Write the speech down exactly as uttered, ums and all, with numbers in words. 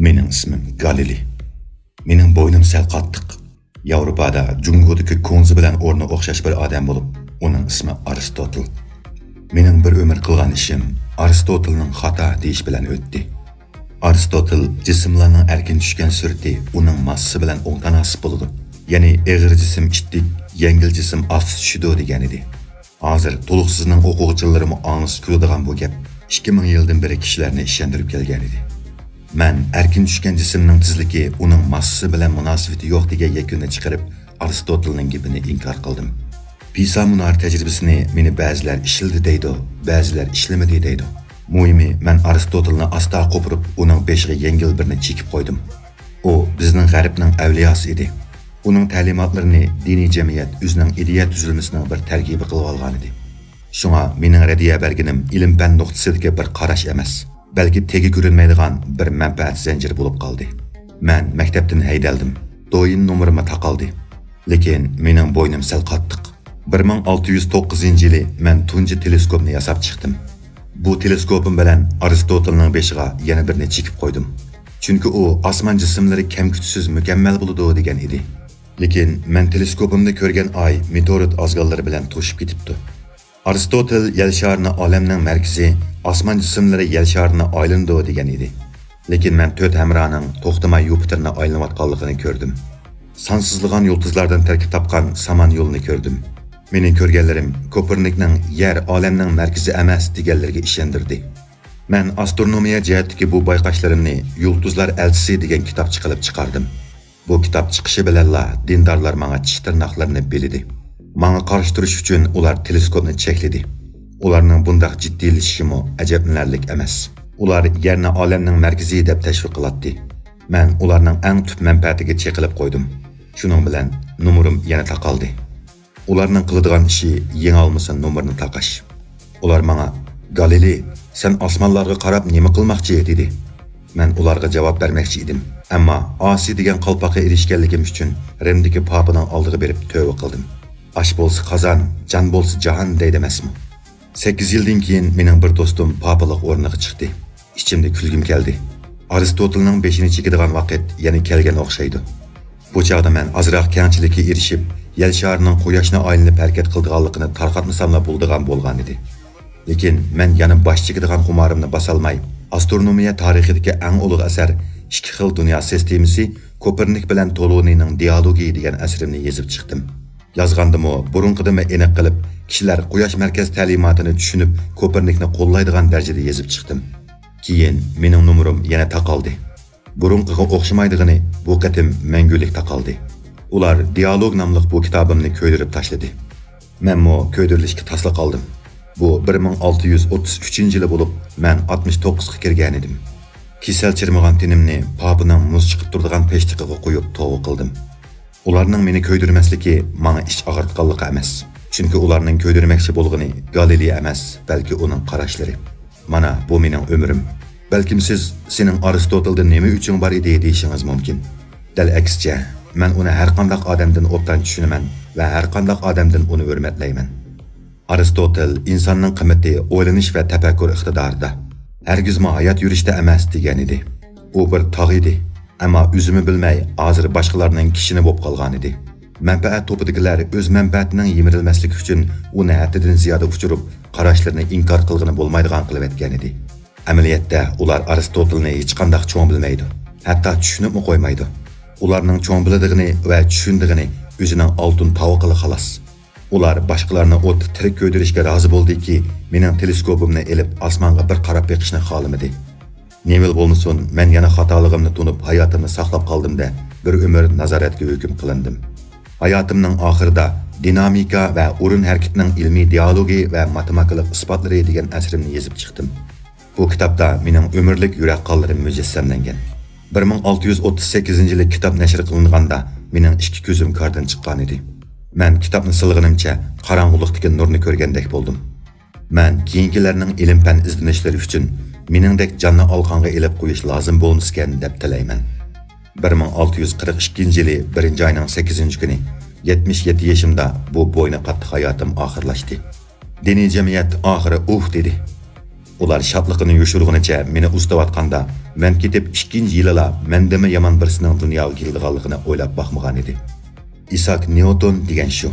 مېنىڭ ئىسمىم گالىلېي. مېنىڭ بوينۇم سەل قاتتىق. ياۋروپادا جۇڭگودىكى كۇڭزى بىلەن ئورنى ئوخشاش بىر ئادەم بولۇپ، ئۇنىڭ ئىسمى ئارستوتل. مېنىڭ بىر ئۆمۈر قىلغان ئىشىم ئارستوتلنىڭ خاتا دېيىش بىلەن ئۆتتى. ئارستوتل جىسىملارنىڭ ئەركىن چۈشكەن سۈرىتى ئۇنىڭ ماسسىسى بىلەن ئوڭ تاناسىپ بولىدۇ. يەنى ئېغىر جىسىم ئىتتىك، يەڭگىل جىسىم ئاستى چۈشىدۇ دېگەنىدى. ھازىر تولۇقسىزنىڭ ئوقۇغۇچىلىرىمۇ ئاڭلىسا كۈلىدىغان بۇ گەپ ئىككى مىڭ يىلدىن بېرى كىشىلەرنى ئىشەندۈرۈپ كەلگەنىدى. مەن ئەركىن چۈشكەن جىسىمنىڭ تېزلىكى ئۇنىڭ ماسسىسى بىلەن مۇناسىۋىتى يوق دېگەن يەكۈننى چىقىرىپ، ئارستوتلنىڭ گېپىنى ئىنكار قىلدىم. پىسا مۇنار تەجرىبىسىنى مېنى بەزىلەر ئىشلىدى دەيدۇ، بەزىلەر ئىشلىمىدى دەيدۇ. مۇھىمى، مەن ئارستوتلنى ئاستا قوپۇرۇپ، ئۇنىڭ بېشىغا يەڭگىل بىرنى چېكىپ قويدۇم. ئۇ بىزنىڭ غەربنىڭ ئەۋلىياسى ئىدى. ئۇنىڭ تەلىماتلىرىنى دىنىي جەمئىيەت ئۆزىنىڭ ئىدىيە تۈزۈلمىسىنىڭ بىر تەركىبى قىلىۋالغانىدى. شۇڭا مېنىڭ رەددىيە بەرگىنىم ئىلىم-پەن نۇقتىسىدىكى بىر قاراش ئەمەس، بەلكى تېگى كۆرۈنمەيدىغان بىر مەنپەئەت زەنجىرى بولۇپ قالدى. مەن مەكتەپتىن ھەيدەلدىم. دويىن نومۇرۇممۇ تاقالدى. لېكىن مېنىڭ بوينۇم سەل قاتتىق. بىر مىڭ ئالتە يۈز توققۇزىنچى يىلى مەن تۇنجى تېلېسكوپنى ياساپ چىقتىم. بۇ تېلېسكوپۇم بىلەن ئارستوتلنىڭ بېشىغا يەنە بىرنى چېكىپ قويدۇم. چۈنكى ئۇ ئاسمان جىسىملىرى كەم-كۈتىسىز مۇكەممەل بولىدۇ دېگەن ئىدى. لېكىن مەن تېلېسكوپۇمدا كۆرگەن ئاي مېتېئورىت ئازگاللىرى بىلەن توشۇپ كېتىپتۇ. ئارستوتل يەر شارىنى ئالەمنىڭ مەركىزى، ئاسمان جىسىملىرى يەر شارىنى ئايلىنىدۇ دېگەن ئىدى. لېكىن مەن تۆت ھەمراھنىڭ توختىماي يۇپىتېرنى ئايلىنىۋاتقانلىقىنى كۆردۈم. سانسىزلىغان يۇلتۇزلاردىن تەركىب تاپقان سامان يولىنى كۆردۈم. مېنىڭ كۆرگەنلىرىم كوپېرنىكنىڭ يەر ئالەمنىڭ مەركىزى ئەمەس دېگەنلىرىگە ئىشەندۈردى. مەن ئاسترونومىيە جەھەتتىكى بۇ بايقاشلىرىمنى يۇلتۇزلار ئەلچىسى دېگەن كىتابچە قىلىپ چىقاردىم. بۇ كىتاب چىقىشى بىلەنلا دىندارلار ماڭا چىش تىرناقلىرىنى بىلىدى. ماڭا قارشى تۇرۇش ئۈچۈن ئۇلار تېلېسكوپنى چەكلىدى. ئۇلارنىڭ بۇنداق جىددىيلىشىشىمۇ ئەجەبلىنەرلىك ئەمەس. ئۇلار يەرنى ئالەمنىڭ مەركىزى دەپ تەشۋىق قىلاتتى. مەن ئۇلارنىڭ ئەڭ تۈپ مەنپەئەتىگە چېقىلىپ قويدۇم. شۇنىڭ بىلەن نومۇرۇم يەنە تاقالدى. ئۇلارنىڭ قىلىدىغان ئىشى يېڭىۋالمىسا نومۇرنى تاقاش. ئۇلار ماڭا، «گالىلېي، سەن ئاسمانلارغا قاراپ نېمە قىلماقچى؟» دېدى. مەن ئۇلارغا جاۋاب بەرمەكچى ئىدىم. ئەمما ئاسىي دېگەن قالپاققا ئېرىشكەنلىكىم ئۈچۈن رىمدىكى پاپىنىڭ ئالدىغا بېرىپ تۆۋە قىلدىم. «ئاش بولسا قازان، جان بولسا جاھان» دەيدۇ ئەمەسمۇ؟ سەككىز يىلدىن كېيىن مېنىڭ بىر دوستۇم پاپىلىق ئورنىغا چىقتى. ئىچىمدە كۈلگۈم كەلدى. ئارستوتلنىڭ بېشىنى چېكىدىغان ۋاقىت يەنە كەلگەن ئوخشايدۇ. بۇ چاغدا مەن ئازراق كەڭچىلىككە ئېرىشىپ، يەر شارىنىڭ قۇياشنى ئايلىنىپ ھەرىكەت قىلىدىغانلىقىنى تارقاتمىساملا بولىدىغان بولغانىدى. لېكىن مەن يەنە باش چېكىدىغان خۇمارىمنى باسالماي، ئاسترونومىيە تارىخىدىكى ئەڭ ئۇلۇغ ئەسەر، ئىككى خىل دۇنيا سىستېمىسى، كوپېرنىك بىلەن تولونىنىڭ دىئالوگى دېگەن ئەسىرىمنى يېزىپ چىقتىم. يازغاندىمۇ بۇرۇنقىدىنمۇ ئېنىق قىلىپ، كىشىلەر قۇياش مەركەز تەلىماتىنى چۈشىنىپ، كوپېرنىكنى قوللايدىغان دەرىجىدە يېزىپ چىقتىم. كېيىن مېنىڭ نومۇرۇم يەنە تاقالدى. بۇرۇنقىغا ئوخشىمايدىغىنى، بۇ قېتىم مەڭگۈلۈك تاقالدى. ئۇلار دىئالوگ ناملىق بۇ كىتابىمنى كۆيدۈرۈپ تاشلىدى. مەنمۇ كۆيدۈرۈلۈشكە تاسلا قالدىم. بۇ بىر مىڭ ئالتە يۈز ئوتتۇز ئۈچىنچى يىلى بولۇپ، مەن ئاتمىش توققۇزغا كىرگەنىدىم. كېسەل چىرمىغان تېنىمنى پاپىنىڭ مۇز چىقىپ تۇرىدىغان پېشتىقىغا قويۇپ توۋا قىلدىم. ئۇلارنىڭ مېنى كۆيدۈرمەسلىكى ماڭا ئىچ ئاغرىتقانلىقى ئەمەس. چۈنكى ئۇلارنىڭ كۆيدۈرمەكچى بولغىنى گالىلېي ئەمەس، بەلكى ئۇنىڭ قاراشلىرى. مانا، بۇ مېنىڭ ئۆمرۈم. بەلكىم سىز، «سېنىڭ ئارستوتلدا نېمە ئۆچۈڭ بار ئىدى؟» دېيىشىڭىز مۇمكىن. دەل ئەكسىچە، مەن ئۇنى ھەرقانداق ئادەمدىن ئوبدان چۈشىنىمەن ۋە ھەرقانداق ئادەمدىن ئۇنى ھۆرمەتلەيمەن. ئارستوتل ئىنساننىڭ قىممىتى ئويلىنىش ۋە تەپەككۇر ئىقتىدارىدا، ھەرگىزمۇ ھايات يۈرۈشتە ئەمەس، دېگەنىدى. ئۇ بىر تاغ ئىدى، ئەمما ئۆزىمۇ بىلمەي، ھازىر باشقىلارنىڭ كىشىنى بولۇپ قالغانىدى. مەنپەئەت توپىدىكىلەر ئۆز مەنپەئەتىنىڭ يىمىرىلمەسلىكى ئۈچۈن ئۇنى ھەددىدىن زىيادە ئۇچۇرۇپ، قاراشلىرىنى ئىنكار قىلغىلى بولمايدىغان قىلىۋەتكەنىدى. ئەمەلىيەتتە، ئۇلار ئارستوتلنى ھېچقانداق چوڭ بىلمەيدۇ، ھەتتا چۈشىنىپمۇ قويمايدۇ. ئۇلارنىڭ چوڭ بىلىدىغىنى ۋە چۈشىنىدىغىنى ئۆزىنىڭ ئالتۇن تاۋىقىلا خالاس. ئۇلار باشقىلارنى ئوتتا تىرىك كۆيدۈرۈشكە رازى بولدىكى، مېنىڭ تېلېسكوپۇمنى ئېلىپ ئاسمانغا بىر قاراپ بېقىشنى خالىمىدى. نېمىلا بولمىسۇن، مەن يەنە خاتالىقىمنى تونۇپ، ھاياتىمنى ساقلاپ قالدىم-دە، بىر ئۆمۈر نازارەتكە ھۆكۈم قىلىندىم. ھاياتىمنىڭ ئاخىرىدا دىنامىكا ۋە ئورۇن ھەرىكىتىنىڭ ئىلمىي دىئالوگى ۋە ماتېماتىكىلىق ئىسپاتلىرى دېگەن ئەسىرىمنى يېزىپ چىقتىم. بۇ كىتابتا مېنىڭ ئۆمۈرلۈك يۈرەك قانلىرىم مۇجەسسەملەنگەن. بىر مىڭ ئالتە يۈز ئوتتۇز سەككىزىنچى يىلى كىتاب نەشر قىلىنغاندا، مېنىڭ ئىككى كۆزۈم كاردىن چىققانىدى. مەن كىتابنى سىلىغىنىمچە قاراڭغۇلۇقتىكى نۇرنى كۆرگەندەك بولدۇم. مەن كېيىنكىلەرنىڭ ئىلىم-پەن ئىزدىنىشلىرى ئۈچۈن مېنىڭدەك جاننى ئالىقانغا ئېلىپ قويۇش لازىم بولمىسىكەن، دەپ تىلەيمەن. بىر مىڭ ئالتە يۈز قىرىق ئىككىنچى يىلى بىرىنچى ئاينىڭ سەككىزىنچى كۈنى، يەتمىش يەتتە يېشىمدا بۇ بوينى قاتتىق ھاياتىم ئاخىرلاشتى. دىنىي جەمئىيەت ئاخىرى ئۇھ دېدى. ئۇلار شادلىقىنى يوشۇرغىنىچە مېنى ئۇزىتىۋاتقاندا، مەن كېتىپ ئىككىنچى يىلىلا مەندىنمۇ يامان بىرسىنىڭ دۇنياغا كېلىدىغانلىقىنى ئويلاپ باقمىغان ئىدى. ئىساك نيۇتون دېگەن شۇ.